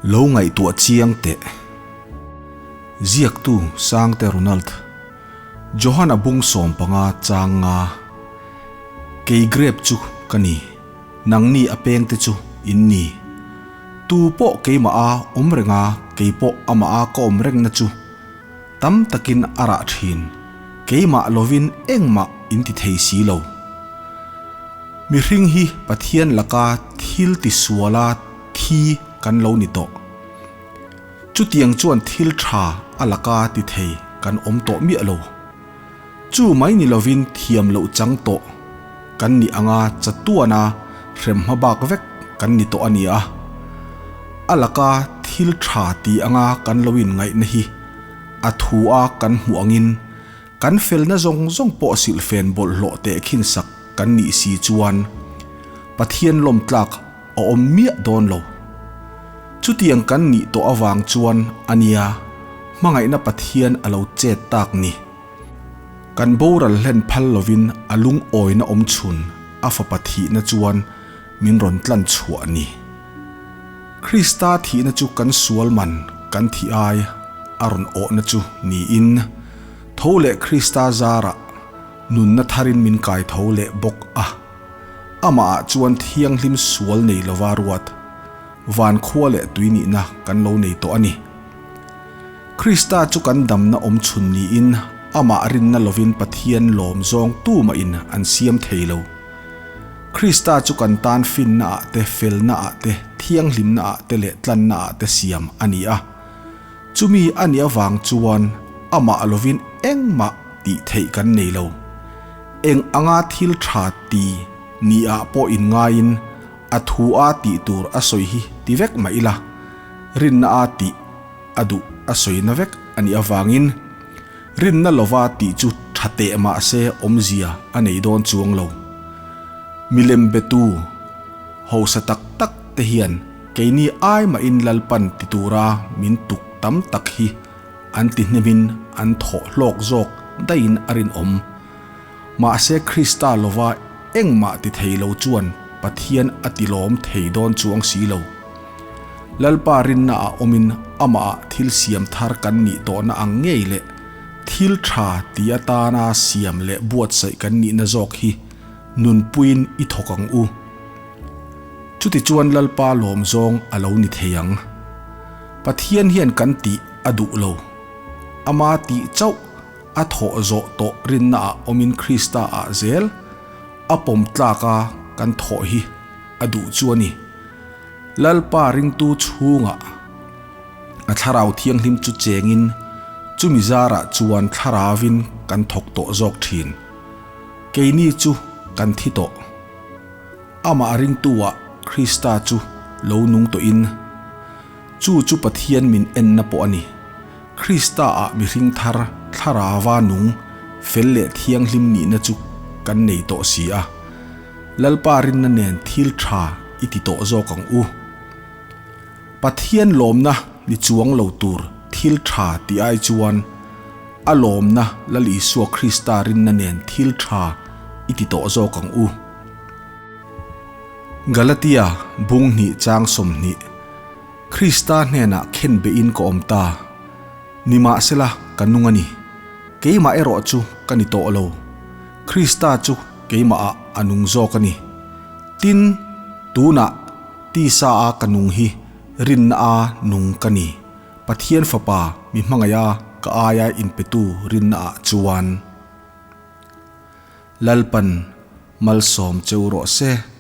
Lo ngaihtuah chiang teh. Ziaktu Sangte Ronald, Johana bung 15 chang nga, Kei grep chu ka ni, nangni a pengte chu in ni. Tu pawh keimah a awm reng a, kei pawh amah a ka awm rengna chu tam takin a rah thin, keimah lovin engmah in ti thei si lo. Mihring hi Pathian laka thil ti suala thi kan lo ni tawh. Chutiang chuan thil tha a laka ti thei kan awm tawh miah lo. Chu mai ni lovin thiam loh chang tawh kan nih anga chatuana hrem hma bak vek kan ni tawh a ni a. A laka thil tha ti anga kan lo inngaihna hi a thu a kan hmuh angin kan felna zawng zawng pawh silhfen bawlhhlawh tehkhin sak kan nih si chuan Pathian lawmtlak a awm miah dawn lo. Chutiang kan nih tawh avang chuan a nia hmangaihna Pathian a lo chet tak ni. Kan boral hlen phal lovin a lungawina awm chhun a fapa thihna chuan min rawn tlan chhuah ni. Krista thihna chu kan sual man kan thih ai a rawn awhna chu niin tho leh Krista zarah nunna tharin min kai tho leh bawk a. Amah ah chuan thianghlim sual nei lova ruat, van khua leh tui nihna kan lo nei tawh a ni. Krista chu kan damna awm chhun niin amah rinna lovin Pathian lawm zawng tumah in an siam thei lo. Krista chu kan tan finna ah te, felna ah te, thianghlimna ah te leh tlanna ah te siam a ni a. Chumi a nih avang chuan amah lovin engmah tih theih kan nei lo. Eng anga thil tha ti ni ah pawh in ngaiin a thu a tih tur a sawi hi ti vek mah ila, rinna a tih a duh a sawi na vek a nih avangin rinna lova tih chu tha teh mah se awmzia a nei dawn chuang lo. Milem betu hausa tak tak te hian keini ai mahin Lalpan ti tura min tuk tam tak hi an ti hnemin an thawh hlawk zawk daihin a rinawm. Mahse Krista lova engmah ti thei lo chuan Pathian a ti lawm thei dawn chuang si lo. Lalpa rinna ah awmin amah ah thil siam thar kan nih tawhna ang ngei leh thil tha ti atana siam leh buatsaih kan nihna zawk hi nunpuiin i thawk ang u. Chutichuan Lalpa lawm zawng a lo ni thei ang. Pathian hian kan tih a duh lo. Ama tih chauh a thawh zawh tawh rinna ah awmin Krista ah zel a pawm tlak a kan thawh hi a duh chu a ni. Lalpa ringtu chhungah a thlarau thianghlim chu chengin chumi zarah chuan thlarauvin kan thawk tawh zawk thin. Keini chu kan thi tawh. Amah ringtu-ah Krista chu lo nung tawhin, chu chu Pathian min enna pawh a ni. Krista-ah mihring thar thlarava nung fel leh thianghlim nihna chu kan nei tawh si a. Lalpa rinna nen thil tha i ti tawh zawk ang u. Pathian lawmna ni chuang lo tur thil tha ti ai chuan a lawmna Lal Isua Krista rinna nen thil tha i ti tawh zawk ang u. Galatia bung hnih chang 20, Krista hnenah khen behin ka awm ta, nimahsela ka nung a ni. Keimah erawh chu ka ni tawh lo, Krista chu keimahah a nung zawk a ni. Tin, tunah tisa a ka nung hi rinna a nung ka ni, Pathian Fapa mi hmangaiha ka aia inpetu rinna ah chuan. Lalpan malsawm cheu rawh se.